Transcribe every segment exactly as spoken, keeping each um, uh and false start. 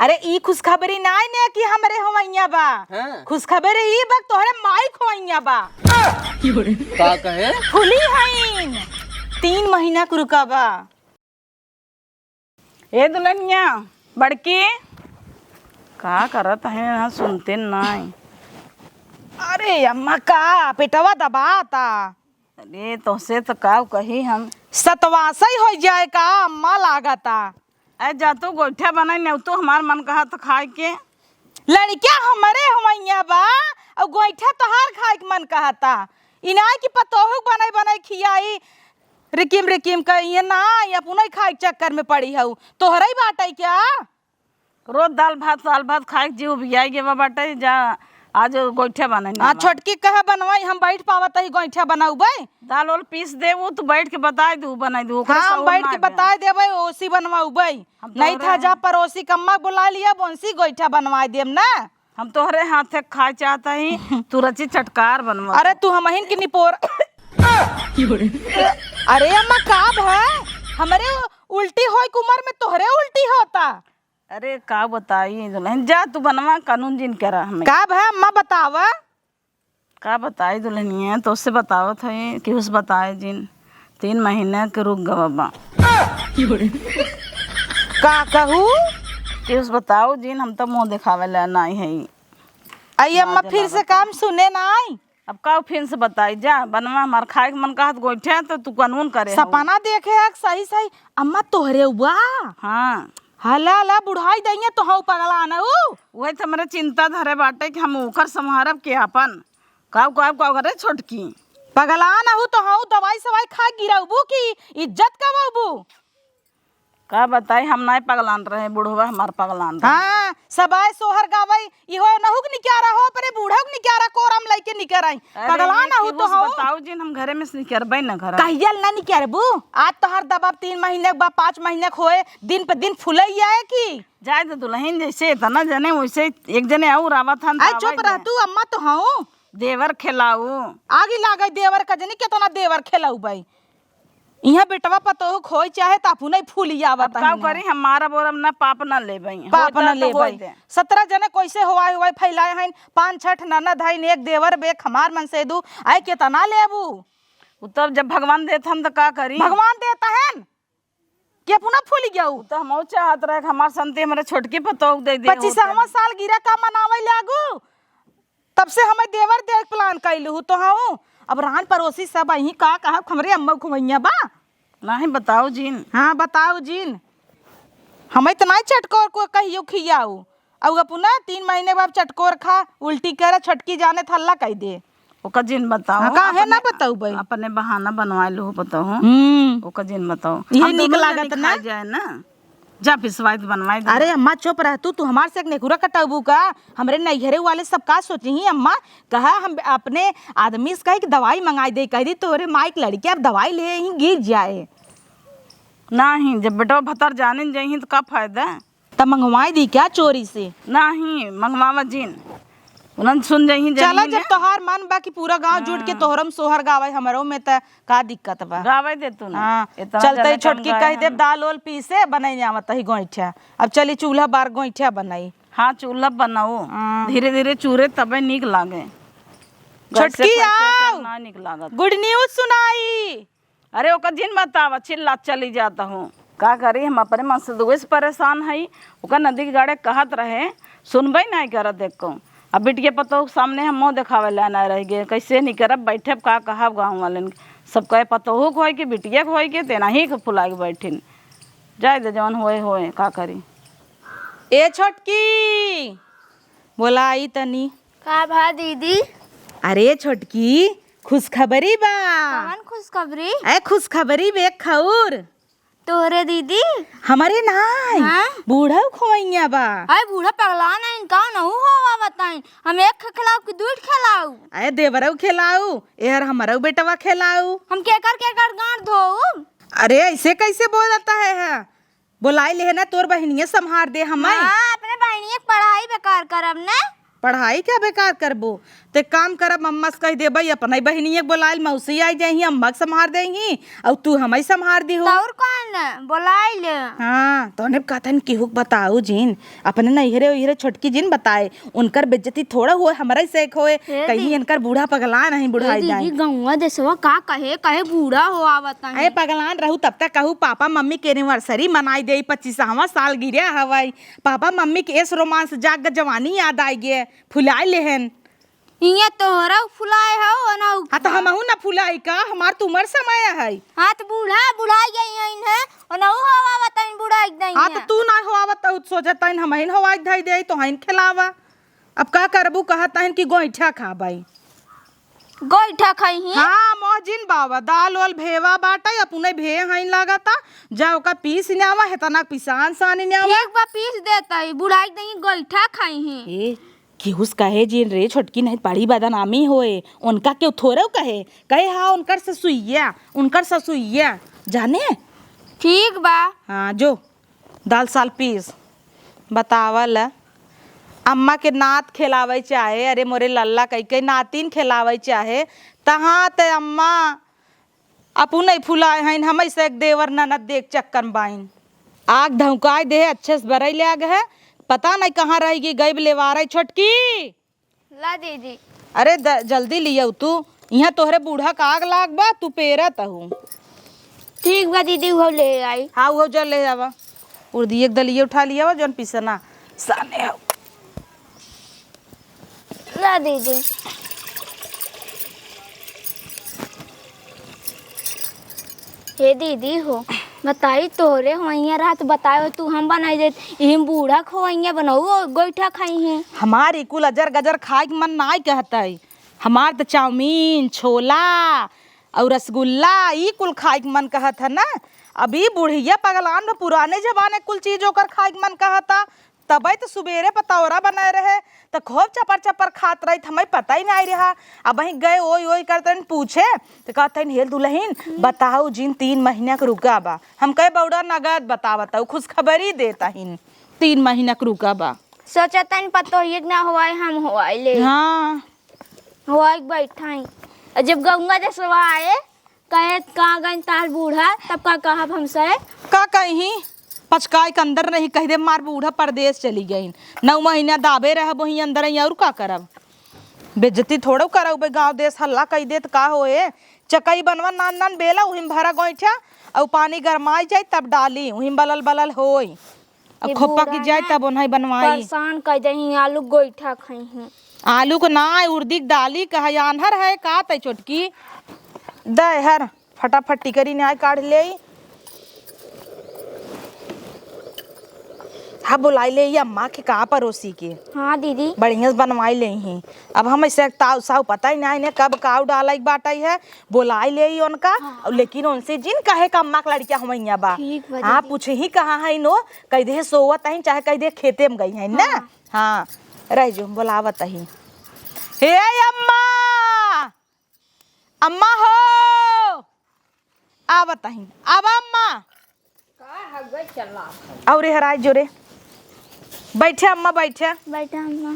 अरे, ई खुशखबरी नाई ने कि हमरे होवइया बा। हाँ। खुशखबरी ई बा, तोहरे माई खोवइया बा। का कहे? फूली हईन, तीन महीना के रुका बा। ए दुल्हनिया, बड़की, का करत है ना, सुनते नाई। अरे अम्मा, का पेटवा दबाता? अरे, तोहसे तो का कही हम। सतवासई होइ जाए का अम्मा लागता। अरे, जा तू गोइठा बनाई, नहीं तो हमार मन कहत खाए के। लड़किया हमरे होवइया बा, अउ गोइठा तोहार खाए के मन कहता। इनाई की पतोहू बनाई बनाई खियाई, रिकिम रिकिम का, ये ना, ये अपनई खाए के चक्कर में पड़ी हऊ। तोहरई बाटई क्या? रोज दाल भात, दाल भात खाए के जीव उबियाई गे बा बाटे, जा आज गोइठा बनाई ना हाँ, बा। छोटकी कहे बनवाई, हम बैठ पावत ही गोइठा बनउबे। दाल ओल पीस देबू, तू बैठ के बताई दू, बनाई दू, ओकरे हाँ, हम सहूर बैठ ना के बे। बताई देबे, ओसी बनवाउबे। हम नहीं तोहरे था जा पड़ोसी कम्मा बुला लिया, बोनसी गोइठा बनवाई देब ना। हम तोहरे हाथे खाए चाहत ही, तू रची चटकार बनवा। अरे तू हमहिन के निपोर। अरे अम्मा का भा, हमरे उल्टी होए के उम्र में तोहरे उल्टी होता। अरे, का बताई दुल्हन, जा तू बनवा, कानून जिन करा हमें। का भा अम्मा बतावा? का बताई दुल्हनिया, तोसे बतावत है, केहू से बताए जिन। तीन महीना के रुक गवा बा। का कहू? केहू से बताओ जिन, हम तो मुँह देखावे ला नाई है। आई अम्मा लाज फिर से लागत। काम सुने ना आई। अब का फिर से बताई, जा बनवा, हमार खाए के मन कहत गोइठा, तो तू कानून करे हऊ। सपना देखे है सही सही। अम्मा तोहरे हुआ? हाँ। हला हला बुढ़ाई दइया तो हऊ पगला न ऊ। उहे तो हमरे चिंता धरे बाटे कि हम ओकर संभारब के आपन। काऊ काऊ काऊ करे छोटकी। पगला न हऊ तो हऊ दवाई सवाई खा गिरउबू की इज्जत कमाउबू। का बताई, हम नाय पगलान रहे, बुढ़वा हमार पगलान रहे। हाँ, सबाय सोहर गावई, इहो नहुक निक्यारा हो, अपने बूढ़ा के निक्यारा कोरम लइके निकर आई। अरे, पगलान ये हऊ केहू तो से हऊ। बताऊ जिन, हम घरे में से निकरबे न घर। कहियल ना निकरबू? आज तोहार दबाब तीन महीने के बा, पाँच महीने के होए, दिन पे दिन फुलई आए की। जाए तो दुल्हन जैसे इतना जने, वैसे एक जने और आवत हन, आई तो चुप आवे रह दे। तू, अम्मा तो हऊ। देवर खेलाऊ। आगी लागे देवर का जनी, केतना देवर खेलाऊ बाई। इहाँ बेटवा पतोह खोई चाहे त अपने फूलियावत अब का करी, हम मारब ओरब ना, पाप ना लेबई। पाप होता ना तो लेबई। होई दे। सतरह जने कैसे हवाई हवाई फैलाए हईन, पाँच छठ ननद हईन, एक देवर बेक हमार मन से दू, आए केतना लेबू? उ तब जब भगवान देत हन त का करी? भगवान देत हन कि अपना फूल गया उ? उ तो हमहू चाहत रहे कि हमार संती हमरे छोटकी पतोह दे दे पच्चीसवाँ होते। साल गिरा का मनावे लागू? तब से हमें देवर देख plan कइलू हूँ तो हूँ। अब रान पड़ोसी सब अहीं का कहब, हमरे अम्मा घुमैया बा। नहीं बताओ जिन। हाँ, बताओ जिन। हमें तो नहीं चटकोर को कहियो खियाऊ। अउ अपना तीन महीने बाद चटकोर खा, उल्टी करे, छोटकी जाने थल्ला कह दे। ओका जिन बताओ, हाँ, काहे ना अपने, बताऊ बई? अपने बहाना बनवा लो, बताओ। हम्म। ओका जिन बताओ। इहे हम नीक दोनों लागत जने ना? खा जाए ना। जा पिसवाई तो बनवाई दे। अरे अम्मा चुप रह तू, तू हमार से एक नेकुरा कटौबू का? हमरे नैहरे वाले सब का सोचिहीं अम्मा? कहा हम अपने आदमी से कही कि दवाई मंगाई दे, कह दी तोरे माई के लड़के अब दवाई ले ही गिर जाए। नहीं, जब बेटवा भतर जाने न जइहीं तो का फायदा? तब मंगवाई दी क्या चोरी से? नहीं, मंगवावा जिन। उन्हन सुन जइहीं चला जइहीं जब ने। तोहार मन बा कि पूरा गाँव जुट के हाँ। तोहरम सोहर गावे, हमरो में त का दिक्कत बा? गावे दे तू ना। हाँ, इतना चलते ज्यादा ही छोटकी कम कह गाए देब हम। दाल ओल पीसे, बनाई आवत ही गोइठा। अब चली चूल्हा बार गोइठा बनाई। हाँ, चूल्हा बनाओ। हाँ। धीरे धीरे चूरे तबे नीक लागे। गैसे छोटकी फैसे आओ। ना नीक लागत। Good news सुनाई। अरे ओकर जिन बतावा, चिल्ला चली जात हूँ। का करी, हम अपने मन से दुए से परेशान हई। ओकर नदी के गाड़े कहत रहे, सुनबे नहीं करत एको। अब बिटिया पतोह के सामने हम मुँह देखावे ला ना रह गए, कैसे नहीं करब, बैठब का कहब गाँव वालन के। सब कहे पतोहू के होई के बिटिया के होई के, तेना ही के फुला के बैठिन। जाए दे जवन होए होए, का करी। ए छोटकी, बोला आई तनी। का भा दीदी? अरे छोटकी, खुशखबरी बा। कवन खुशखबरी? ए खुशखबरी बे खौर। तोहरे दीदी? हमरे नाई, हाँ? बूढ़ऊ खोवैया बा। अरे बूढ़ा पगला नहीं, का नहू होवा बताई। हम एक ख-, खिलाऊ कि दुई खिलाऊ? अरे देवरऊ खिलाऊ, एहर हमरऊ बेटवा खिलाऊ। हम केकर केकर गांठ धोऊ? अरे ऐसे कैसे बोलता है, है? बोलाई ले है ना, तोर बहिनिया संभार दे हमें। हाँ, अपने बहिनिया के पढ़ाई बेकार करब ने। पढ़ाई क्या बेकार करबो? ते काम करब, अम्मा से कहि देबइ, अपनइ बहिनिया के बोलाइल, मौसी आइ जाइहीं, अम्मा के सम्हार देइहीं, अउ तू हमइ सम्हार दिहु। त अउर कौन बोलाइल? हाँ, तोने कहतन केहू के बताउ जिन, अपने नइहरे ओइहरे छोटकी जिन बताए, उनकर बेइज्जती थोड़ा होए, हमरइ सेक होए, हे कहीं दी-, इनकर बूढ़ा पगला नहीं ए बुढ़ाइ दीदी, जाए। गौवा देसवा का कहे, कहे बूढ़ा हो आवत अहे। अरे पगलान रहू तब तक कहू पापा मम्मी के anniversary मनाइ देई, पच्चीसवाँ सालगिरह हवइ, पापा मम्मी के एस रोमांस जाग जवानी याद आइ गे, फुलाइ लेहेन। इहाँ तोहरा फुलाए हो, ओनहु हाँ, त हमहू न फुलाई का? हमार त उमर समय है। हाँ, त बूढ़ा, बुढ़ाइ गई हैं, ओनहु हवा बताइन बुढ़ाइ गई हाँ, हैं। त तू ना हवा बताऊ, सोचत हइन हमहिन हवा धइ देई, तोहइन खिलावा। अब का करबू, कहत हइन कि गोइठा खाबई। गोइठा खइहीं? हाँ, मोह जिन बावा, दाल ओल भेवा बाटइ, अपने भे हइन लागता, जा ओका पीस न्यावा, हेतना पिसान सान न्यावा। ठीक बा, पीस देतइ, बुढ़ाइ गई गोइठा खइहीं। ए, केहू से कहे जिन रे छोटकी, नहीं बड़ी बदनामी होए। उनका केहू थोड़े कहे, कहे हाँ उनकर ससुइया, उनकर ससुइया, जाने? ठीक बा। हाँ जो, दाल साल पीस, बतावल। अम्मा के नात खेलावे चाहे, अरे मोरे लल्ला कई कई नातिन खेलावे चाहे, तहाँ ते अम्मा अपू नहीं फुलाए हइन, हमइ से एक देवर ननद देख चक्कर में बाइन। आग धौंकाए देहे, अच्छे से बरई ले आग है, पता नहीं कहाँ रहि गई, गइब लेवारई छोटकी। ला दीदी। अरे द-, जल्दी लियाऊ तू, इहाँ तोहरे बूढ़ा का आग लाग बा, तू पेरत हऊ। ठीक बा दीदी, उहो ले आई। हाँ, उहो जल ले आवा। उर्दी एक दलिया उठा लियावा, जौन पिसना साने हऊ। ला दीदी। हे दीदी हो, बताई तोहरे होइया रहत, बताओ तू हम बनाई देत, इहिम बूढ़ा खोइया बनाऊ, गोइठा खइहीं। हमार ई कुल अजर गजर खाए के मन नाई कहत है। हमार त चाउमीन, छोला अउर रसगुल्ला ई कुल खाए के मन कहत है ना। अभी बुढ़िया पगलान में पुराने जमाने कुल चीज ओकर खाए के मन कहता। तबे त सुबेरे पतौरा बनाए रहे, त खूब चपर चपर खात रही, त हमइ पता ही नाहीं रहा। अबहीं गए ओई ओई करत रहिन पूछे, त कहत हइन, "हे दुलहिन, बताउ जिन तीन महीना के रुका बा।" हम कहे, "बौड़ा नगद बतावत हऊ, खुशखबरी देत हइन, तीन महीना के रुका बा।" सोचत हइन पतोहिए के ना होवाई, हम होवाई ले। हाँ। होवाई के बैठाई। अउर जब गौवा देसवा आए, कहे, "कहाँ गइन तार बूढ़ा?" तब का कहब हमसे? का कहीं, पचकाई के अंदर नहीं कहि दे, मार बूढ़ा परदेस चली गइन। नौ महीना दाबे रहब वहीं अंदर ही, अउर का करब? बेइज्जती थोड़ो करब, गाँव देस हल्ला कइ देत का होए? चकई बनवा नान नान बेला, उहिम भरा गोइठा, अउ पानी गरमाई जाई तब डाली, उहिम बलल बलल होई। अब ये खोपा की बूढ़ा जाए ना तब ओन्हई बनवाई। परेशान कइ देही, आलू गोइठा खइहीं। आलू क नाय, उर्दी क दाली क है, आन्हर है का तै छोटकी? दे हर, फटाफट टिकरी नाय काढ़ लेई। हाँ, बोलाई लेई अम्मा के का परोसी के। हाँ दीदी। बढ़िया से बनवाई लेइहीं। अब हम ऐसे ताव साव पता ही नाय ने कब काव डालै के बाटै है। बोलाई लेई उनका, हाँ। अउर लेकिन उनसे जिन कहे का अम्मा के लड़किया हमैया बा। ठीक बा हाँ, दीदी। पूछही कहाँ है नो, कहि दे सोवत हैं, चाहे कहि दे खेते में गई हैं ना। हाँ। हाँ, रह जो, बोलावत ही। हे अम्मा, अम्मा हो, आवत ही, आवा अम्मा। का हगै चला? अउर हराई जो रे, बैठे अम्मा, बैठे। बैठे अम्मा।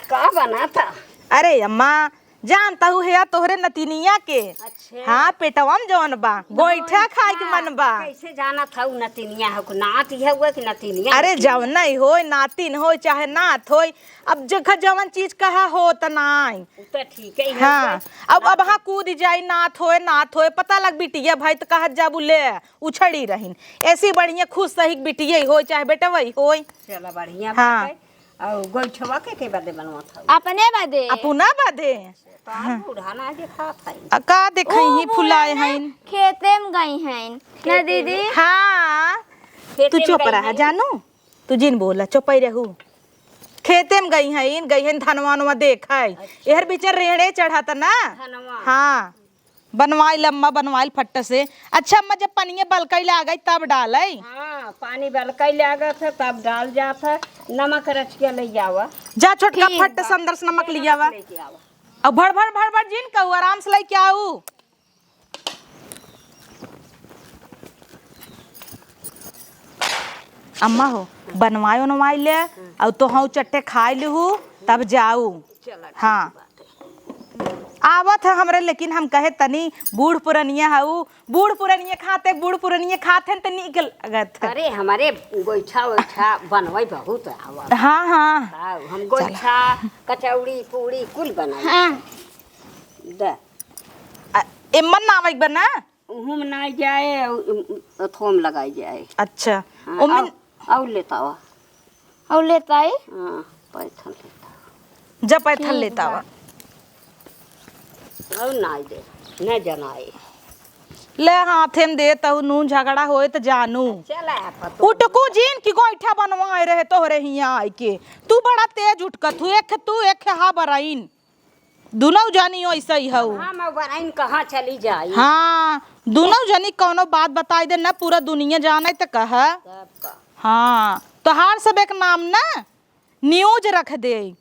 का बना था? अरे अम्मा, जानत हू है तोहरे नतिनिया के। अच्छा। हाँ, पेटवा में जौन बा, गोइठा खाए के मन बा। कैसे जानत हऊ नतिनिया हऊ, नात ही हऊ कि नतिनिया? अरे, जौन नहीं होय, नातिन होय चाहे नात होय, अब जेखा जौन चीज कहा होत नाई। उ त ठीक है, हाँ, हऊ अब, अब हाँ कूद जाई, नात होय, नात होय, पता लग बिटिया भाई त कहत जाबू ले, उछड़ी रहिन। ऐसी बढ़िया खुश सही बिटिया होय चाहे बेटवा होय। चला बढ़िया हाँ। बात है। अउ गोइठवा के के बदे बनवत हऊ? अपने बदे। अपना बदे? तो आप बूढ़ा ना देखात है। आ, का देखई ऊ ही बूढ़ा फुलाए ना हईन। खेते में गई हईन। ना खेते दीदी? में? हाँ। खेते तू में चुप गई रहा हईन। जानू। तू जिन बोला, चुपई रहू। खेते में गई हईन, गई हईन धनवा वनवा देखै। अच्छा। एहर बीचे रेड़े चढ़त ना। धनवा। हाँ। बनवाइल अम्मा, बनवाइल फट्ट से। अच्छा अम्मा, जब पनिया बलकई लागई तब डालई। हाँ, पानी बलकई लागत है तब डाल जात है। नमक रच के ले जावा। जा छोटका ठीक फट्ट बा। से अंदर से नमक ले लियावा। लेके आवा। अब भड़ भड़ भड़ भड़ जिन कहू, आराम से लेके आऊ। अम्मा हो, बनवाई उनवाई ले, अउ तोहउ चट्टे खाइ लिहू, तब जाऊ। चला, ठीक हाँ। बात है। आवत है हमरे, लेकिन हम कहे तनी बूढ़ पुरनिया हऊ, बूढ़ पुरनिया खाते, बूढ़ पुरनिया खाते हैं त नीक लगत है। अरे, हमरे गोइठा ओइठा बनवै बहुत आवत। हाँ, हाँ। हाँ, हम गोइठा, कचौड़ी, पूड़ी कुल बनाई। हाँ। दे। आ, एमन ना आवै बना? उहुम ना जाए, अउ, अथोम लगाई जाए। अच्छा। हाँ, ओमन अउ, अउ लेतावा। अउ लेताई? हाँ, पैथल लेतावा। जब पैथल ठीक लेतावा। बा। अउ ना दे, न जनाए। ले हाथे में दे, तहु नू झगड़ा होए त जानू। चला, पतो। उटकू जीन की गोइठा बनवाए रहे तोहरे हियाँ आइके। तू बड़ा तेज उटकत हू, एक तू एक हा बराइन। दुनौ जनी ओइसै हऊ। हम अब बराइन कहाँ चली जाई? हाँ, दुनौ जनी कौनो बात बताई दे ना, पूरा दुनिया जानै त कहा। तब का? हाँ, तोहार सब एक नाम ना news रख दे,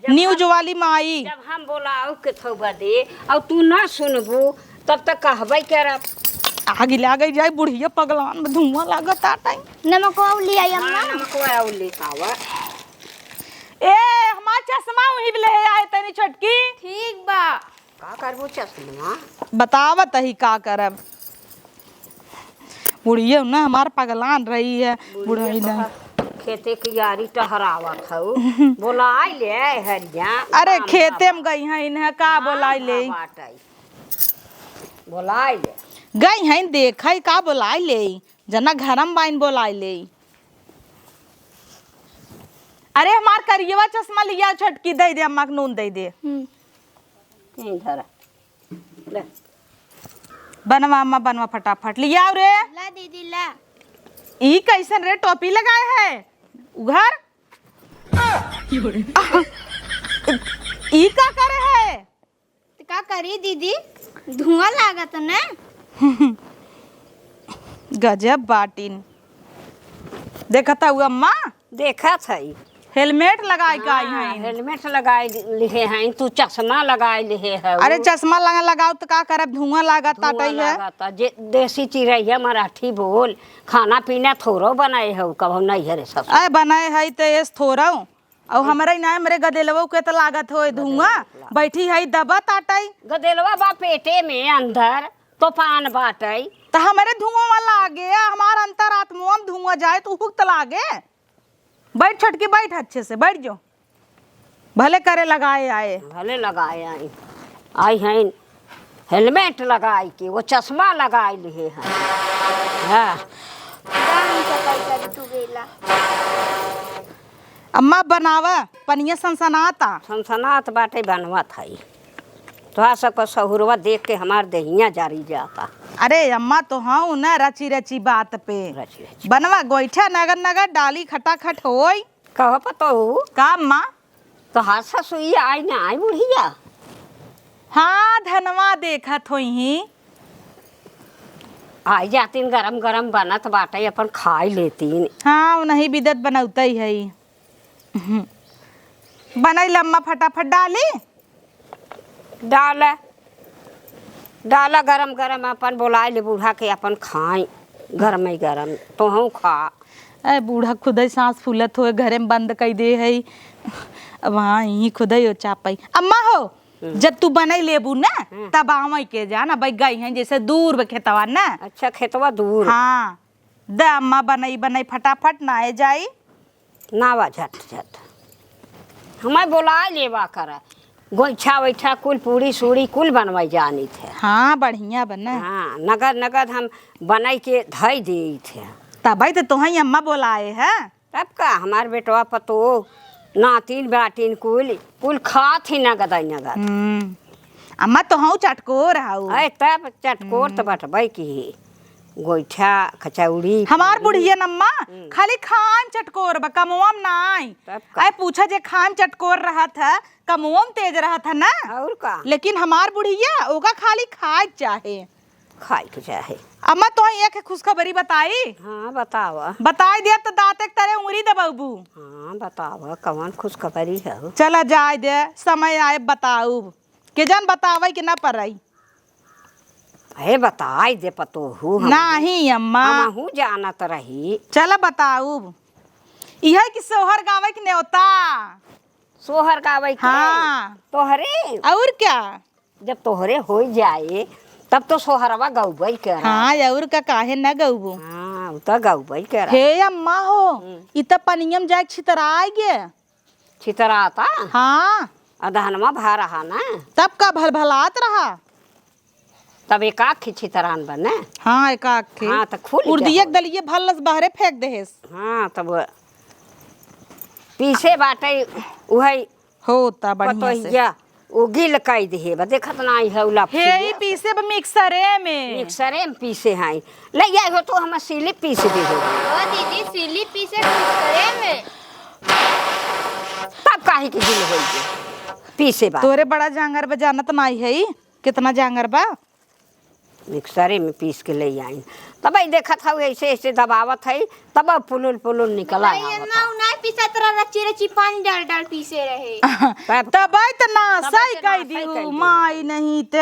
जब news हम, वाली माई। जब हम बोलाऊ के थौ बदे, अउ तू ना सुनबू, तब त कहबै करब। आगि लागै जाए, बुढ़िया पगलान में धुआं लागत आटै। नमकवा ले आई अम्मा। हाँ, नमकवा अउ ले आवा। ए, हमार चश्मा उही ले आए तनी छोटकी। ठीक बा। का करबू चश्मा? बतावत ही का करब। बुढ़िया ना हमार पगलान रही है, बुढ़िया बुढ़ई ना। तोहार खेते की यारी टहरावत हऊ। बोलाई ले हरिया। अरे काम खेते में गई हैं, इन्हें का काम बोलाई ले? बाटई। बोलाई ले। गई हैं देखई का बोलाई ले, जना घरम बाइन बोलाई ले। अरे हमार करियवा चश्मा लिया छोटकी, दे दे अम्मा के नून दे दे। हम्म। यहीं धरा। ले। बनवा अम्मा, बनवा फटाफट। लियाओ रे। ला दीदी, ला। ई कैसन रे टोपी लगाए है? उघर। ई का करे है? त का करी दीदी? धुआं लागत न। गजब बाटिन। देखत हऊ अम्मा? देखत हई। Helmet लगाए के आई हाँ, हैं। Helmet लगाए लिहे हैं, तू चश्मा लगाए लिहे हऊ। अरे चश्मा लगा, लगाओ त का करब, धुआं लागत धुआं ताटई है। लागत, जे देसी चिरैया मराठी बोल, खाना पीना थोरो बनाए हऊ, कबहू नैहरे ससुर। अरे बनाए हई त एस थोरो, अउ हमरे ना, हमरे गदेलवा के त लागत होए धुआं, गदेलवा। बैठी हई दबा ताटई। गदेलवा बा पेटे में अंदर, तो पान बाटई। त हमरे धुआं वाला लागे, हमार अंतरात्मा में धुआं जाए त उहुक त लागे। बैठ छोटकी, बैठ अच्छे से, बैठ जो। भले करे लगाए आए। भले लगाए आई। आई हैं helmet लगाई के, वो चश्मा लगाई लिहे हैं। हाँ। जा हम चपाई करी, तू बेला। अम्मा बनावा, पनिया सनसनाता। सनसनात बाटे, बनवत हई। तोहार सबका सहुरवा देख के हमार देहिया जरी जाता। अरे अम्मा, तो हऊ न रची रची बात पे। रची रची। बनवा गोइठा नगर नगर डाली खटाखट होई। कहो पतोहू। का अम्मा? तोहार ससुई आई ना आई बुढ़िया? हाँ, धनवा देखत होइहीं। आई जातीन, गरम गरम बनत बाटे, अपन खाई लेतीन। हाँ, उनही बिदत बनौतई हई। बनई ल अम्मा, फटाफट डाली। डाल, डाला गरम गरम, अपन बोलाए ले बूढ़ा के, अपन खाई गरम ही गरम, तोहू खा। ए बूढ़ा खुदई सांस फूलत होए, घरे में बंद कई दे है, अब हाँ यहीं खुदई ओ चापई। अम्मा हो, हम्म। जब तू बनई लेबू ना, हम्म। तब आवई के जाना, बई गई हैं जैसे दूर बा खेतवा ना। अच्छा, खेतवा दूर बा। हाँ, द अम्मा बनई बनई फटाफट ना ए जाई। नावा झट झट। हमें बोलाए लेवा कर। गोइठा वैठा कुल पूड़ी सूड़ी कुल बनवाई जानी थे। हाँ, बढ़िया बना। हाँ, नगद नगद हम बनाई के धई देई थे। तबई तो तोहई अम्मा बोलाए है। तब का, हमार बेटवा पतो, नातिन बाटिन कुल, कुल खात ही नगद ही नगद। हम्म। अम्मा तोहऊ चटकोर हऊ। अरे तब चटकोर तो हम्म। बटबई की। गोइठा, कचौड़ी, हमार पूड़ी। बुढ़िया नम्मा, हम्म। खाली खाए में चटकोर बा, कमवा में नाई। तब का? आए पूछा जे खाए में चटकोर रहत है, कमवा में तेज रहत है ना? और का? लेकिन हमार बुढ़िया, ओका खाली खाए के चाहे। खाए के चाहे। अम्मा, तोहई एक खुशखबरी बताई? हाँ, बतावा। बताई दिया तो दाँते के तरे उंगरी दबउबू। हाँ, बतावा, कवन खुशखबरी है? चला जाए दे, समय आए बताउब। के जान बतावई के ना परई। हे बताई दे पतोहू, हम नाहीं अम्मा। हमहू जानत रही। चला बताउब। इहे कि सोहर गावे के नेवता। सोहर गावे के? हाँ। तोहरे? और क्या? जब तोहरे होइ जाए, तब तो सोहरवा गउबइ करा। हाँ, और का, काहे न गउबो? हाँ, उ त गउबइ करा। हे अम्मा हो, हम्म। इ त पनिया में जाए छितराइ गे। छितराता? हाँ। अदहनमा भा रहा ना। तब का भलभलात रहा। तब एकाक खी छितरान बने। हाँ, एकाक खी। हाँ, त खुल उर्दिये गया के दलिये भल्लस बहरे फेंक देहेस। हाँ, तब पीसे बाटे उहइ। होता बढ़िया से। पतोहिया, उ गिल कइ दिहे बा, देखत नाहीं है उला हे, ई पीसे बा मिक्सरे में। मिक्सरे में पीसे हैं। ले आई हो तो हम सिली पीस दिहे। ओ दीदी, सिली पीसे मिक्सरे में। तब काहे के गिल होइ गे? पीसे बा। तोरे बड़ा जांगर बा, जानत नाहीं है, कितना जांगर बा। मिक्सरे में पीस के ले आई। तब ई देखत हऊ, ऐसे, ऐसे दबावत है, तब अब पुलुल, पुलुल निकला नहीं, आवत अम्मा, है। उ नहीं पीसत रहा, रची, रची पानी डाल, डाल पीसे रहे। तब तब ई त नासई तब ई त कई नासई दिहू, कई दिहू। माई नहीं त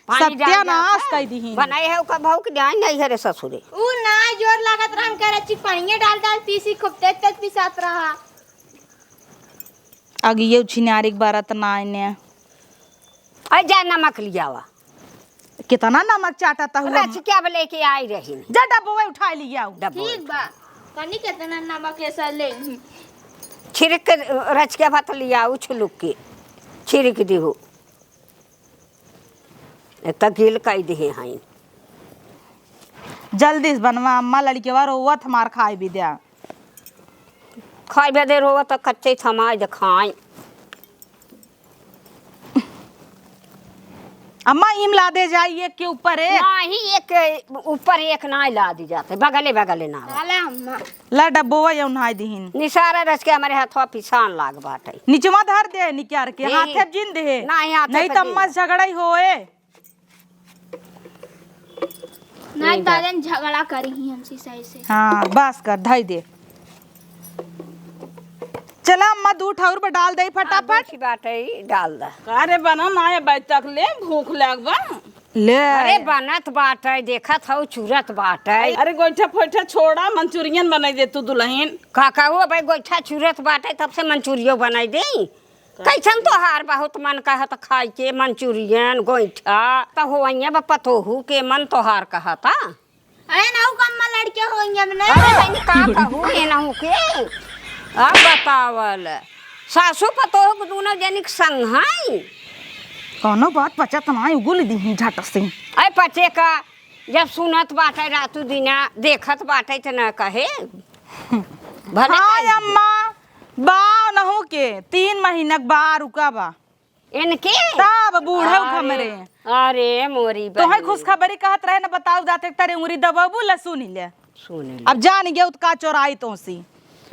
पानी डाल सत्यानाश जात है। कई दिहिन। बनाए है ओकर भौक जाए नहीं है रे ससुरे। उ ना जोर लागत रहा, हम कह रची पानी डाल, डाल पीसी, खूब तेज, तेज पीसात रहा। अगिये छिनारी के बरत ना आइने। अइ जा नमक लियावा। कितना नमक चाटत हऊ? रचिका अब लेके आई रही। जा डब्बोए उठाइ लियाऊ। डब्बोए। ठीक बा। तनी कितना नमक है सर ले। छिड़क के रचिका भात लियाऊ छुलुक के। छिड़क दिहू। एक त गिल कइ दिहे हैं। जल्दी से बनवा अम्मा, लड़िकवा रोवत हमार खाइ भी द्या। खाइ बदे रोवत त कच्चे थमाइ दे खाइ। अम्मा, इम लादे जाई एक के ऊपर एक। नाही, एक ऊपर एक नाही लादी जात है, बगले बगले ना। साला अम्मा। ला डब्बोवा यौ नहाई दिहिन। निसारा रच के हमरे हथवा पिसान लाग बाटे। निचवा धर दे निकार के, हे। हाथे जिन दे। नाही, हाथे नहीं पे त अम्मा जिन। झगड़ा ही होए। नहीं, नहीं, दादा झगड़ा करी ही हमसे सही से। हाँ, बस कर, धई दे। चला अम्मा, दू ठौर पर डाल दे फटाफट। हाँ, दू बाटे, डाल दा। का रे, बना ना है, बैठ तक ले, भूख लाग बा। ले। अरे, बनत बाटे, देखत हऊ, चुरत बाटे। अरे, गोइठा फोइठा छोड़ा, मंचूरियन बनाई दे तू दुलहिन। का कहू, अबे गोइठा चुरत बाटे, तब से मंचूरियो बनाई दे। कैसन तोहार बहुत मन कहत खाए के मंचूरियन, गोइठा? त होइया बा पतोहू के मन तोहार कहता। अरे नहु कम्मा लड़के होइया बने। अरे बहनी का कहू ए नहु के? अब बतावल। सासू पतोहू के दूनो जनी के संग है। कौनो बात पचत ना, उगुल दीही झट से। अरे पचे का, जब सुनत बाटे रातू दिना, देखत बाटे त न कहे। भले हाँ कहे। अम्मा, बा नहु के, तीन महीना के बा रुका बा। इनके? तब बूढ़ऊ अरे, हमरे। अरे मोरी तोहे बहिनी। खुशखबरी कहत रहे न, बताऊ जाते तरे उंगरी दबाबू ला सुनी ले। सुनी ले। अब जान गया उतका चोराई तोसी।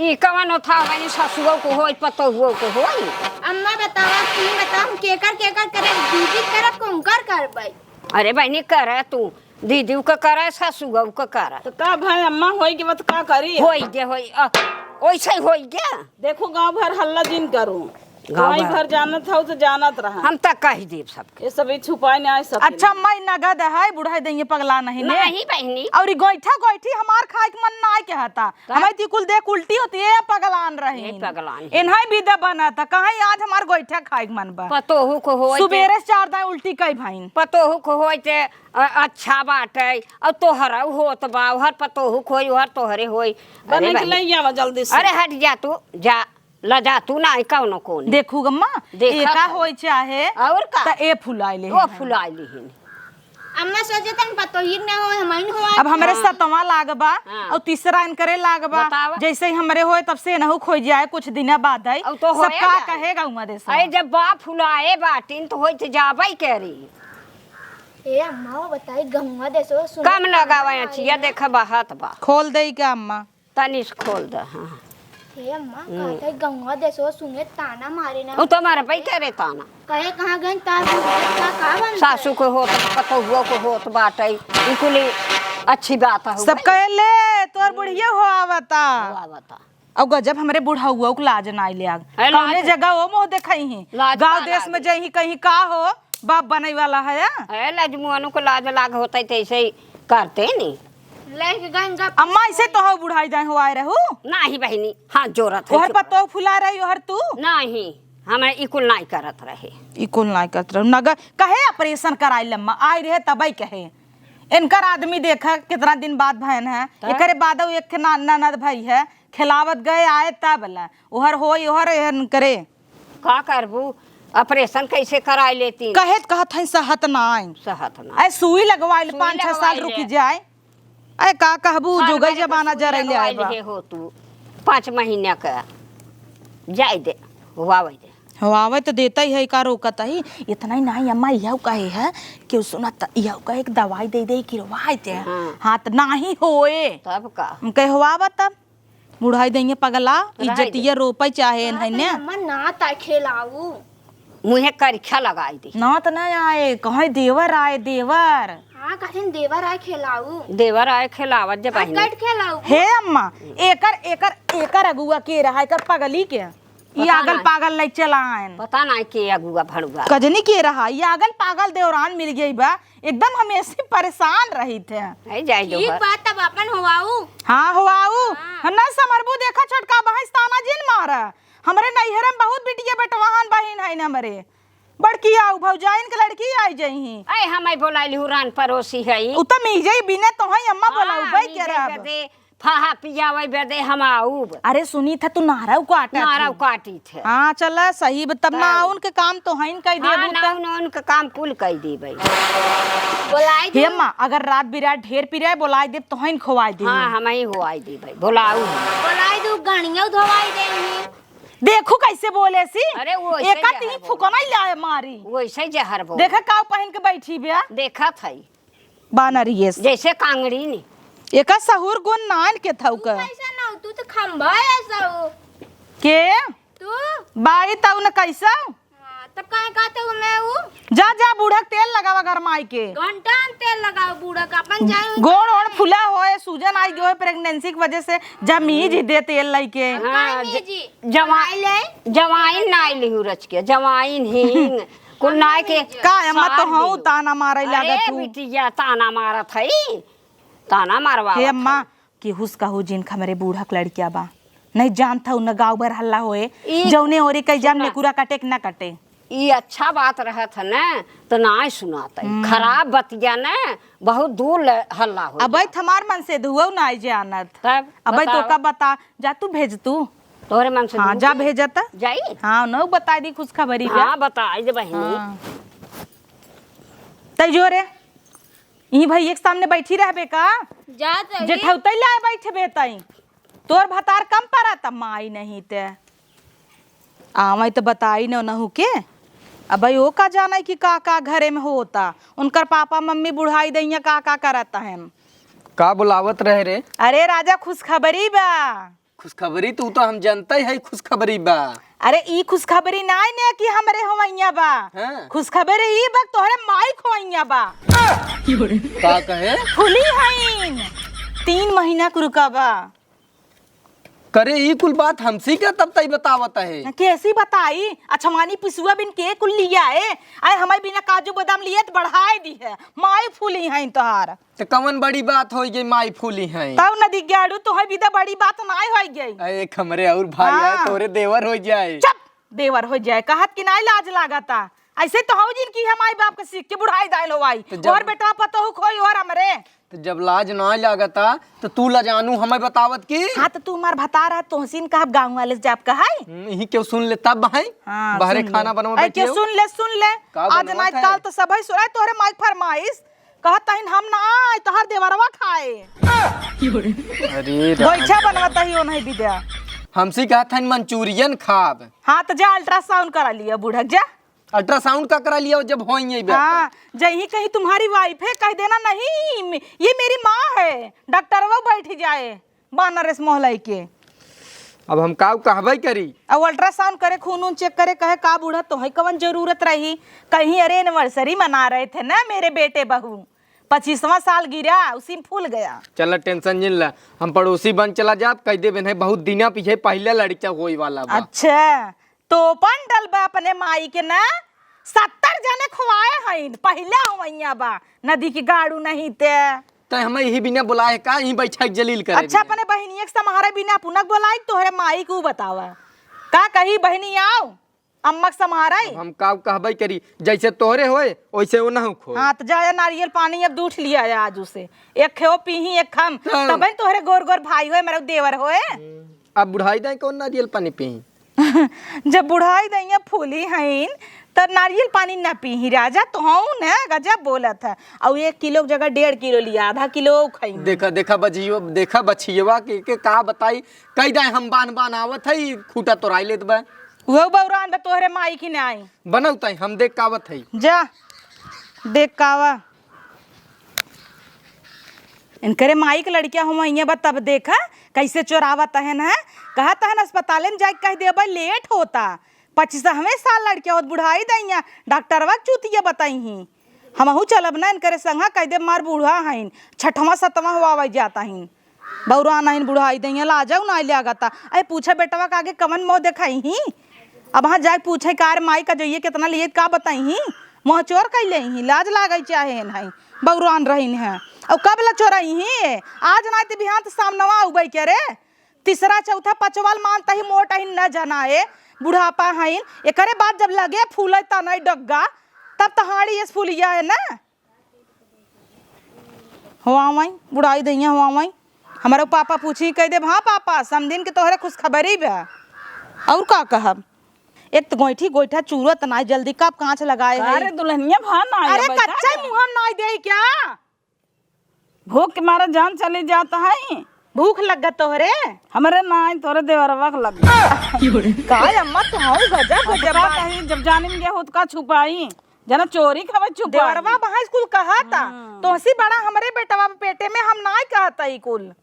ई कवन होता बहिनी, ससुओ को होई, पतोहुओ को होई? अम्मा बतावा, तू बताओ, हम केकर केकर करे, दीदी करब, कोंकर करबै? अरे बहिनी, करे तू, दीदी के करे, ससुओ के करे। तो का भाई, अम्मा होई के बात का करी? होई गे, होई, अ, ओइसे होई गे। देखो, गाँव भर हल्ला जिन करो। गाँव गाँव भर। भर जानत हौ तो जानत रहा। हम त कहि देब सबके। ये सब ई छुपाए ना आए सब। अच्छा, माई नगद है, बुढ़ाई देंगे पगला नहीं ने। नहीं बहिनी। और ई गोइठा गोइठी हमार खाए के मन ना के हता। का? हमारे ती कुल देख उल्टी होती है, पगलान रही। ये पगलान है। इन्हें भी दे बना था, कहीं आज हमार गोइठा खाए के मन बा। पतोहू को होई ते सुबेरे से चार दाई उल्टी कई भाइन। पतोहू को होई ते, अ, अच्छा बाटे। और तोहरा होत बा, ओहर पतोहू को होई, ओहर तोहरे होई। अरे बने के बहिनी। ले आवा जल्दी से। अरे हट जा तू, जा। लजातू नाहीं कौनो कोने। देखू गम्मा, देखत एका है। होई चाहे और का? त ए फुलाइले ओ हैं। फुलाइली हैं। अम्मा सोचे तन पतोहिर न होए, हमइन होए। अब हमरे हाँ। सतवाँ लाग बा, हाँ। और तीसरा इनकरे लाग बा। बतावा। जैसे ही हमरे होए, तब से एनहू खोई जाए, कुछ दिना बाद आई। अब तो सब होए का जाए। कहेगा उमा देश अरे में? जब बा फुलाए बाटिन, तो होई तो जाबे करी। ए अम्मा, वो बताई, गहुआ देसो सुने कम ताना लगावा मारे अचिया, ना। देख बहत बा। खोल देई का अम्मा? तनी से खोल द, हाँ। हे अम्मा, हम्म। कहत है गंगवा देसवा सुने ताना मारे ना। उ तो मारे पै करे ताना। कहे कहाँ गए तार बुझे का, का बनता है? सासू को होत, पतोहुआ को होत बाटे, ई कुली अच्छी बात है सब भाई। कहे ले, तोर बुढ़िया हो आवता। हो आवता। अब गजब हमरे बुढ़ाउआ को लाज ना ले आग। अरे कौने लाज जगह वो मुँह देखाई हैं? लाज गाँव का देश में लागे? जाई कहीं का हो? बाप बने वाला है, आ? ए, लजमुआनो को लाज लाग होता है, तो ऐसे ही करते नहीं। लेके गंगा अम्मा, ऐसे तो हो बुढ़ाई दाई हो आए रहू। नाही बहिनी, हाथ जोड़त है। ओहर पतोह फुला रही, ओहर तू? नाही, हमें ई कुल नाही करत रहे। ई कुल नाही करत रहू। नगर कहे ऑपरेशन कराई लम्मा, आई रहे तबई कहे। इनकर आदमी देखा कितना दिन बाद भयन है। त? एकरे बाद एक ना, ननद भई है, खिलावत गए आए तब ला। ओहर होई, ओहर एहन करे। का करबू? ऑपरेशन कैसे कराई लेती? कहे त कहत हई सहत नाई। सहत नाई। ऐ सुई लगवाइल, सुई पाँच छह साल लगवाइले। रुकि जाए। ऐ का कहबू, साल जुगै भर के जमाना सुई जरैले आए लगवाइले बा। हे हो तू, पाँच महीना का। जाए दे, हुआवे दे। हुआवे त देतै है, का रोकत ही? इतना ही नाई अम्मा, इहउ कहे है, केहू सुनत, इहउ कहे एक दवाई दे दे, किरवाए दे। हाँ। हाँ, त नाही होए। तब का? हम कहे हुआवा तब। बुढ़ाई दइया पगला, रहे दे। इज्जतिया रोपै चाहे हाँ, है तो ने। अम्मा नात आए खेलाऊ। मुँहे करिखा लगाई दे। नात ना आए, कहे देवर आए, देवर। हाँ, कहथिन देवर आए खेलाऊ। देवर आए खेलावत जे आज बहिनी। कट खेलाऊ। हे अम्मा, एकर, एकर, एकर अगुआ के रहा, एकर पगली के? ई पता आगल नाही। पागल लइ चला आयन। पता नाही के अगुआ भड़ुआ। कजनी के रहा, ई आगल पागल देवरान मिल गई बा। एकदम हम ऐसे परेशान रही थे। है जाए जो ठीक है। बात, तब अपन होआऊ। हाँ, होआऊ। हाँ। हम ना समरबू, देखा छोटका बहिस ताना जिन मारा। हमरे नैहर में बहुत बिटिया बेटवाहन बहिन है हमरे। बड़की आऊ भौजाइन के लड़की आई जइही। ऐ हम आई बोलाइली हूँ रान पड़ोसी है। उ त मिल जाई बिने तोहई अम्मा हाँ, बोलाऊ बई मिल के जाई रहब। बदे। फाहा पियावे बदे हम आउब। अरे सुनी था तू नारव काटत नारव हूँ। काटी थे। हाँ, चला सही ब-, तब ना तब। उनके काम तो हइन कह हाँ, देबू ना त। उन, उनके काम कुल कह देबै। बोलाई हे दू। अम्मा, अगर रात बिरात ढेर पिराए, बोलाई देब तो हइन खोवाई देब। हाँ, हम ही होवाई देबै। बोलाऊ। बोलाई दू, गणिया धोवाई देही। देखू कैसे बोले सी। अरे, वो ऐसे एका जहर तीन बोले। फुकना ही लाए मारी। वो ऐसे जहर बोले। देखा काव पहिन के बैठी बे। देखत है। बानर ये से। जैसे कांगड़ी ने। एका सहूर गुण नान के थौ का। तू कैसा ना हो, तू तो खंभा है सब। के? तू? बाई तौ न कैसा? हाँ, तब काहे कहते हो मैं हूँ? जा, जा, बूढ़ा के तेल लगावा गरमाई के। घंटा में तेल लगाओ बूढ़ा का, अपन जाए हुए गोड़ ओड़ फुला होए, सूजन आई गए प्रेगनेंसी की वजह से, जा मीज दे तेल लइके। हाँ, काहे ज-, मीजी? जवा-, बनाई ले। जवाइन ना आइली हूँ रच के, जवाइन हींग, कुल ना के का अम्मा तो सार हूँ दियो। ताना मारे अरे लागत हूँ। बिटिया, ताना मारत है, ताना मारवा हे अम्मा, है। केहू से कहू जिन हमरे बूढ़ा के लड़किया बा, नहीं जानत हूँ न गाँव भर हल्ला होए, ई जौने ओरी कई जाम सुना। नेकुरा कटे के ना कटे। ई अच्छा बात रहत है न, तो ना सुनात है। हम्म। खराब बतिया न, बहुत दूर ले हल्ला हो अबे जा। हमार मन से धुआऊ ना जानत। तब अबे तो बताओ। का बता, जा तू भेज तू। तोहरे मन से हाँ, दूर जा की? भेजत। जाई? हाँ, न बता दी खुशखबरी का। हाँ, बताई दे बहिनी। हाँ। तै जो रे, यहीं भैया के सामने बैठी रहबे का? जात रही। जेठौतै लाए बैठबे तई। तोर भतार कम परा त माई नहीं ते। आवै त बताई न नहु के। अबे ओ का जानै कि का का घरे में होता। उनकर पापा मम्मी बुढ़ाई दइया का का करत हैं। का बुलावत रहे रे? अरे राजा खुशखबरी बा। खुशखबरी तू तो हम जनते है खुशखबरी बा। अरे ई खुशखबरी नाई ने कि हमरे होवैया बा। हाँ। खुशखबरी ई बा तोहरे माई खोवैया बा। का कहे? फूली हईन। तीन महीना के रुका बा। करे ई कुल बात हमसी के तब तई बतावत है। कैसी बताई? अछमानी पिसुआ बिन के कुल लिया है। अरे हमारे बिना काजू बादाम लिए तो बढ़ाए दी है। माई फूली हईन तोहार। त कवन बड़ी बात होइ गई, माई फूली हैं? तब न दिग्याड़ू, तोहे बिदा बड़ी बात नाय होइ गई। अरे, एक हमरे और भाई है, हाँ। तोरे देवर होइ जाए। चुप, देवर होइ जाए, कहत कि नाय लाज लागता। ऐसे तो हौ जिन की हम माई बाप के सीख के बुढ़ाई दायल हो आई। तो जब और बेटवा पतोहू खोई और हमरे। तो जब लाज नाय लागता, तो तू लजानू हमें बतावत की? हाँ, तो तू हमार भतार है, तोहसीन कहब गाँव वाले से जाब कहाई? हम्म, यही क्यों सुन ले तब है? हाँ, बहरे सुन ले। खाना बनवा ऐ, बैठी क्यों हो? सुन ले, सुन ले। का आज बनवा नाय था? काल तो सब है सुनाई तोहरे माइक फरमाइश। कहत तहिन हम ना आए, तोहर देवरवा खाए। अरे राम। गोइठा बनवत ही ओ नहीं विद्या। हमसे कहत हन मंचूरियन खाब। हाँ, तो जा अल्ट्रासाउंड करा लिया बूढ़ा, जा। अल्ट्रासाउंड का करा लिया जब होइए बे हाँ, तो। जही कहीं तुम्हारी वाइफ है, कह देना, "नहीं, मे-, ये मेरी माँ है।" डॉक्टरवा बैठ जाए, बानर से मोहलाई के। अब हम का कहबे करी? अब अल्ट्रासाउंड करे, खून उन चेक करे, कहे का बूढ़ा, तोहे कवन जरूरत रही? कहीं, "अरे, एनिवर्सरी मना रहे थे ना मेरे बेटे बहू, पच्चीसवाँ साल गिरा, उसी में फूल गया।" चल, टेंशन जिन ला, हम पड़ोसी बन चला जाब, कह देबे नहीं, बहुत दिना पीछे पहले लड़का होई वाला बा। अच्छा, तोपन डलबे अपने माई के ना, सत्तर जने खुआए हईन, पहले हुवैया बा, नदी की गाड़ू नहीं ते। तै हमें यही बिना बोलाए का, यहीं बैठा के जलील करे अच्छा, बिना। अपने बहिनिया के सम्हारे बिना अपना के बोलाई, तोहरे माई के ऊ बतावा। का कही बहिनी आओ, अम्मा के सम्हारे? अब हम का कहबे करी, जैसे तोहरे होए, वैसे वो ना हो। हाँ, तो जा, जा नारियल पानी अब दूठ लिया है आज उसे। एक खेओ पीही, एक हम। हाँ। तबे न तोहरे गोर गोर भाई होए, मेरे देवर होए। अब बुढ़ाई दाई कौन नारियल पानी पीही? जब बुढ़ाई दइया फूली हईन, त नारियल पानी ना पीही राजा, तो हूँ न गजब बोलत है। अउ एक किलो के जगह डेढ़ किलो लिया, आधा किलो खइनी। देखा, देखा बझियो, देखा बछियवा के, के का बताई, कई दाई हम बान बान आवत है, ई खूटा तोराई लेत बा। उहो बौरान बा तोहरे माई की नाई। बनौ ताई, हम देख का आवत है। जा, देख का आवा। इनकरे माई के लड़किया हुआ इहाँ बा, तब देखा कैसे चोरावत हन, है। कहत हन अस्पताले में जाके कह देबे, लेट होता। पच्चीसवें साल लड़किया होत बुढ़ाई दइया, डॉक्टरवा के चूतिया बताई ही। हमहू चलब ना इनकरे संगा, कह देब मार बूढ़ा हईन, छठवाँ सतवाँ हुआवे जाता ही। बौरा नाहिन बुढ़ाई दइया, लाजउ नाई लागता। अरे पूछे बेटवा का आगे कवन मोह देखाई ही? अब हाँ जाए पूछे का रे माई का जइए कितना लिए का बताई ही? मोह चोर कइ लेई ही, लाज लागइ चाहे नाई। बौरान रहिन है। अउ कब ला चोरई ही? आज नाई त बिहान त सामनवा उबई के रे। तीसरा चौथा पचवाल मानता ही मोट ही न जनाए। बुढ़ापा हईन। एकरे बाद जब लगे फूले तनई डग्गा, तब तहाड़ी एस फूलिया है ना। हो आवई, बुढ़ाई दइया हो आवई। हमारे पापा पूछी, कह देब, "हाँ पापा, समधिन के तोहरे खुशखबरी बा।" और का कहब? एक तो गोइठी गोइठा चूरत नाई, जल्दी कब कांच लगाए का है। रे दुल्हनिया भा ना अरे आया बैठा कच्चा है। मुँह हम नाई देई क्या? भूख के मारे जान चली जात है। भूख लग गत तोहरे? हमरे नाई, तोहरे देवरवा के लग गत। का अम्मा, तू हऊ गजब, अब गजब का बात। कही, जब जानिन गया हो तो का छुपाई? जना चोरी खावे छुपाई। देवरवा भैंस कुल कहा था, हम्म। तोहसी बड़ा हमरे बेटवा पेटे में हम नाई कहत ही कुल।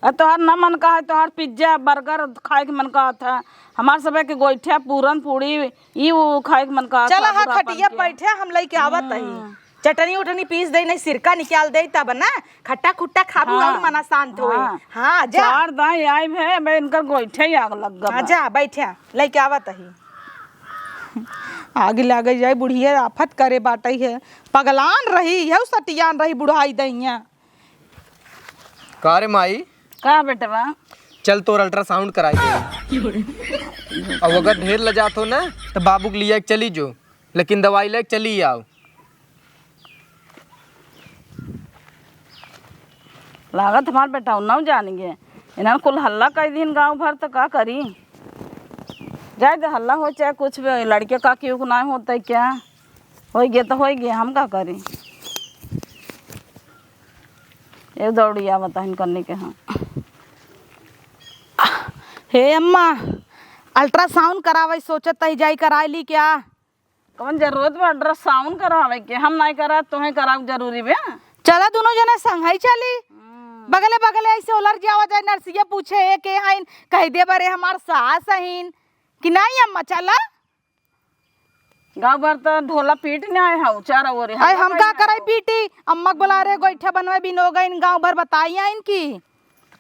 अरे तोहार ना मन कहा है, तोहार पिज्जा, बर्गर खाए के मन कहा था, हमार सबे के गोइठा, पूरन, पूड़ी, ई ऊ खाए के मन कहा चला था, हाँ, बुढ़ापन खटिया के। बैठे, हम लइके आवत हई। हम्म। चटनी उटनी पीस दे, नहीं सिरका निकाल दे, तब ना खट्टा खुट्टा खाबू हाँ। और मना शांत होए। हाँ। हाँ, जा। चार दाई आई भे, बे इनकर गोइठे ही आग लग गवा। हाँ, जा, बैठे, लइके आवत हई। आग लागे जाए, बुढ़िया आफत करे बाटई है। पगलान रही, यहू सटियान रही बुढ़ाई दइया। का रे माई? का बेटवा? चल तोर अल्ट्रासाउंड कराई दे। अब अगर ढेर लजात हो ना, तो बाबू के लिए चली जो, लेकिन दवाई लेके चली आओ। लागत हमार बेटा उन्नव जान गए। इन्हन कुल हल्ला कई दिन गाँव भर, तो का करी? जाए दे, हल्ला हो चाहे कुछ भी, लड़के का क्यों ना होता है क्या? होई गए तो होई गए, हम का करी? ये दौड़िया बताइन करने के हम। हे अम्मा, अल्ट्रासाउंड करावे सोचत ही, जाई कराई ली क्या? कौन जरूरत बा अल्ट्रासाउंड करावे के? हम नाई करा, तोहे करावे जरूरी बे? चला दोनों जना संग ही चली। हम्म। बगले बगले ऐसे उलर जावा जाए, नर्सिया पूछे, "ए के हईन?" कह दे, "बरे हमार सास हईन।" कि नाई अम्मा, चला। गाँव भर त ढोला पीट ने आए हऊ, चार ओरे अरे हल्ला हम का कइले करई हऊ। पीटी, अम्मा के बोला रहे गोइठा बनवे बिनो गइन, गाँव भर बताई आइन की।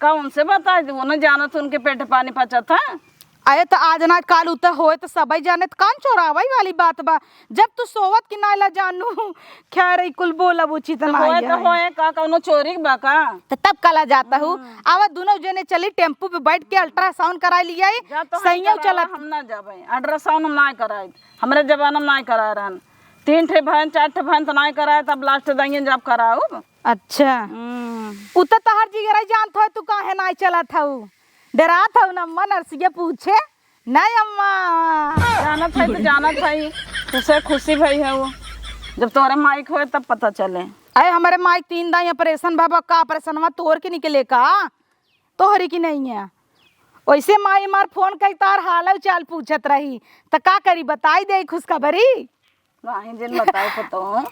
का उनसे बताई दे, वो न जानत उनके पेट पानी पचत है। अरे त आज ना काल उत होए त सबई जाने त कान चोरावई वाली बात बा। जब तू सोवत कि ना ला जानू, खैर ई कुल बोलब उचित तो ना होए है। तो होए का, कौनो चोरी बा का? त तब कला जाता हूँ। हम्म। आवा दोनों जने चली टेम्पू पे बैठ के अल्ट्रासाउंड कराई लिया। जा तो हम सैया करावा, चलत हम ना जाबे, अल्ट्रासाउंड हम ना कराई। हमरे जमाना में नाय कराए रहन। तीन ठे भैन, चार ठे भैन त नाय कराए, तब लास्ट दाइयन जब कराउब। अच्छा। हम्म। उ त तहर जिगरई जानत हौ, तू काहे नाय चलत हौ? डेरात हौ न अम्मा, नर्सिया पूछे। नाय अम्मा। जानत है त जानत है, तुसे खुशी भई है वो। जब तोहरे माइक होए तब पता चले। अरे हमरे माइक तीन दाई ऑपरेशन भा, का ऑपरेशनवा तोर के निकले का? तोहरी की नहीं है। वैसे माई मार फोन कई तार हाल चाल पूछत रही, त का करी, बताई दे खुशखबरी? नाही जिन बताओ पतो,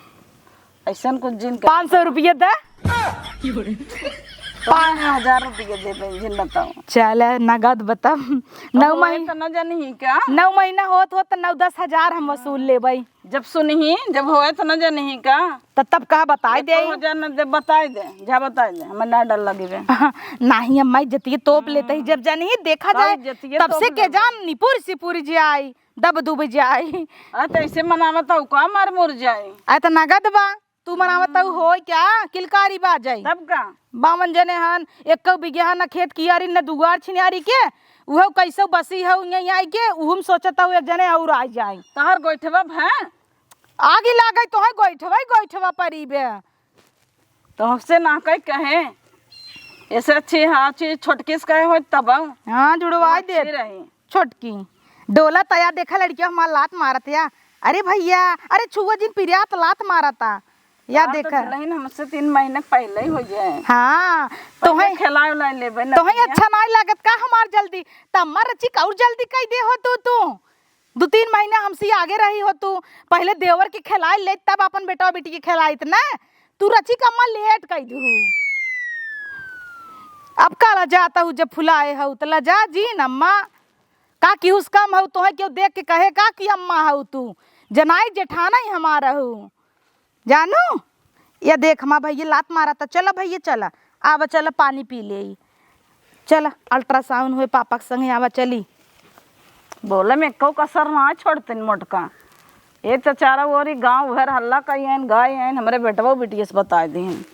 ऐसन कुछ जिन कर। पाँच सौ रुपये दे। पाँच हजार रुपये दे दे, जिन बताओ। चल नगद बता। नौ महीना त न जानी ही क्या? नौ महीना होत होत नौ दस हजार हम वसूल लेबई। जब सुनही, जब होए त न जनही का? त तब कहा बताए दे। हो जा न दे, बताए दे, जा बताए दे, हमें ना डर लगी बे। नाही अम्मा, इज्जतिये तोप लेते ही, जब जनही देखा जाए, इज्जतिये तब से तोप के लेबे। जान निपुर सिपुर जाई, दब दुब जाई। आ, त ऐसे मनावत हौ का, मार मुर जाई? आ, त नगद बा। तू मनावत हऊ होई क्या? किलकारी बाजई। तब का? बावन जने हन, एक्कउ बिगहा न खेत कियारी न दुआर छिनियारी के, उहउ कइसउ बसी हउ इहाँ आई के, उहु म सोचत हउ एक जने अउर आइ जाई। तोहर गोइठवा भै? आगी लागई तोहइ गोइठवा, गोइठवा परी बे। तो हमसे ना कही कहे, ऐसे अच्छी, हाँ, अच्छी छोटकी से कहे होई तब। हाँ, जुड़वाई अच्छी दे। रही। छोटकी। डोलत या, देखा लड़किया हमार लात मारत या। अरे भइया, अरे छुआ जिन पिरियात लात मारता। या हाँ, तो देखा। दुलहिन हमसे तीन महीने पहिले होइ गए। हाँ, पहिले तोहइ, खिलाए उलाए लेबे न तोहइ भइया। अच्छा नाहीं लागत का हमार जल्दी? त अम्मा रचिक अउर जल्दी कइ दे हो तू, तू। दू तीन महीने हमसे आगे रही हो तू। पहिले देवर के खिलाए लेत तब आपन बेटवा बेटी के खिलाइत न। तू रचिक अम्मा लेट कइ दू। अब का लजात हउ जब फुलाए हउ त लजा जिन अम्मा। का कि उसका अम्मा हउ तोहइ केउ देख के कहे का कि अम्मा हउ तू? जनाई जेठानइ हमार हउ। जानू, या देख हमार भइया लात मारत, चला भइया चला, आवा चला पानी पी लेई, चला ultrasound होइ पापा के संगे, आवा चली। बोले में एक्कउ कसर ना छोड़तिन मोटका। ये तो चारों ओरी गाँव भर हल्ला कइयन, गायन, हमरे बेटवा बिटिया से बताइ दिहन।